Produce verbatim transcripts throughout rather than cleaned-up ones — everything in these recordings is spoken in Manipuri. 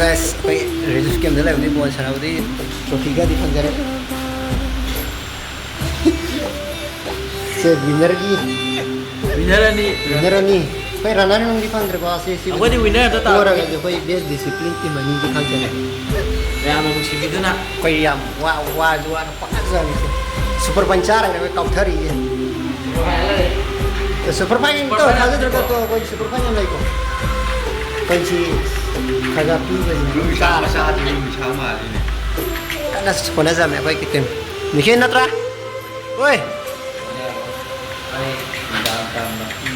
Guys, ꯑꯩꯈꯣꯏ ꯔꯤꯂꯤꯐ ꯀꯦꯝꯗ ꯂꯩꯕꯗꯤ ꯕꯣꯜ ꯁꯥꯟꯅꯕꯗꯤ ꯇ꯭ꯔꯣꯐꯤ ꯈꯔꯗꯤ ꯐꯪꯖꯔꯦ꯫ ꯁꯦ ꯋꯤꯟꯅꯔꯒꯤ ꯋꯤꯟꯅꯔ ꯑꯅꯤ꯫ ꯋꯤꯟꯅꯔ ꯑꯅꯤ꯫ ꯑꯩꯈꯣꯏ ꯔꯟꯅꯔ ꯅꯨꯡꯗꯤ ꯐꯪꯗ꯭ꯔꯦꯀꯣ꯫ ꯑꯁꯤ ꯁꯤ ꯑꯩꯈꯣꯏꯗꯤ ꯋꯤꯟꯅꯔ ꯑꯝꯇ ꯇꯥꯗ꯭ꯔꯦ꯫ ꯄꯣꯔꯒꯁꯨ ꯑꯩꯈꯣꯏ ꯕꯦꯁ ꯗꯤꯁꯤꯄ꯭ꯂꯤꯟ ꯇꯤꯝ ꯑꯅꯤꯗꯤ ꯐꯪꯖꯔꯦ꯫ ꯃꯌꯥꯝꯅ ꯅꯨꯡꯁꯤꯕꯤꯗꯨꯅ꯫ ꯑꯩꯈꯣꯏ ꯌꯥꯝ ꯋꯥ ꯋꯥꯁꯨ ꯋꯥꯅ ꯄꯥꯖꯕꯁꯦ ꯁꯨꯄꯔ ꯐꯥꯏꯟ ꯆꯥꯔꯒ ꯑꯩꯈꯣꯏ ꯀꯥꯎꯊꯔꯤꯁꯦ꯫ ꯁꯨꯄꯔ ꯐꯥꯏꯟ ꯇꯧ ꯊꯥꯖꯗ꯭ꯔꯒ ꯇꯣ ꯑꯩꯈꯣꯏ ꯁꯨꯄꯔ ꯐꯥꯏꯟ ꯌꯥꯝ ꯂꯩꯀꯣ꯫ ꯑꯩꯈꯣꯏꯁꯤ ꯈꯔ ꯈꯔ ꯄꯤꯕꯅꯤ꯫ ꯅꯨꯡꯁꯥ ꯃꯆꯥꯗꯤ ꯅꯨꯡꯁꯥ ꯃꯥꯜꯂꯤꯅꯦ꯫ ꯀꯟꯅ ꯍꯣꯠꯅꯖꯕꯅꯦ ꯑꯩꯈꯣꯏ ꯀꯤꯇꯤꯟ꯫ ꯅꯤꯈꯦꯟ ꯅꯠꯇ꯭ꯔꯥ? ꯍꯣꯏ꯫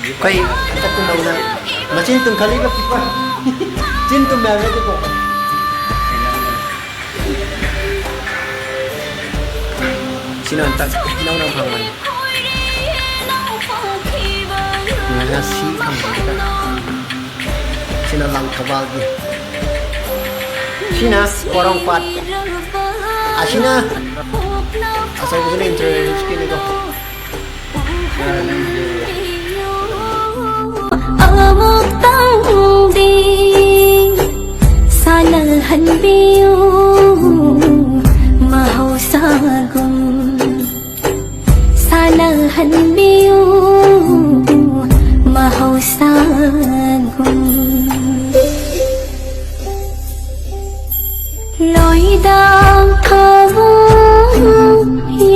ꯑꯩꯈꯣꯏ ꯍꯟꯗꯛ ꯀꯨꯝꯍꯧꯅ ꯃꯆꯤꯟ ꯇꯨꯝꯈꯠꯂꯤꯕ ꯀꯤꯄꯔ꯫ ꯆꯤꯟ ꯇꯨꯝꯃꯦ ꯍꯥꯏꯕ ꯅꯠꯇꯦꯀꯣ꯫ ꯁꯤꯅ ꯍꯟꯗꯛ ꯏꯅꯧꯅ ꯐꯪꯕꯅꯤ꯫ ꯉꯁꯤ ꯐꯪꯕꯅꯤꯗ꯫ ꯁꯤꯅ ꯂꯥꯡꯊꯧꯕꯥꯜꯒꯤ꯫ ꯁꯤꯅ ꯄꯣꯔꯣꯝꯄꯥꯠ꯫ ꯑꯁꯤꯅ ꯑꯆꯧꯕꯁꯤꯅ ꯏꯟꯇꯔꯅꯦꯁꯀꯤꯅꯤꯀꯣ꯫ ꯑꯃꯨꯛꯇꯪꯗꯤ ꯁꯥꯟꯅꯍꯟꯕꯤꯌꯨ ꯃꯍꯧꯁꯥꯒꯨꯝ ꯁꯥꯟꯅꯍꯟꯕꯤꯌꯨ ꯃꯍꯧꯁꯥꯒꯨꯝ ꯂꯣꯏꯗꯥꯡ ꯊꯥꯕ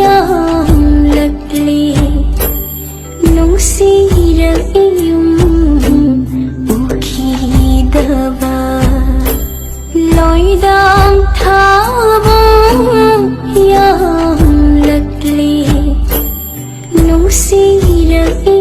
ꯌꯥꯝꯂꯛꯂꯤ ꯅꯨꯡꯁꯤꯔꯛꯏ ꯌꯨꯝ ꯎꯈꯤꯗꯕ ꯂꯣꯏꯗꯥꯡ ꯊꯥꯕ ꯌꯥꯝꯂꯛꯂꯤ ꯅꯨꯡꯁꯤꯔꯛꯏ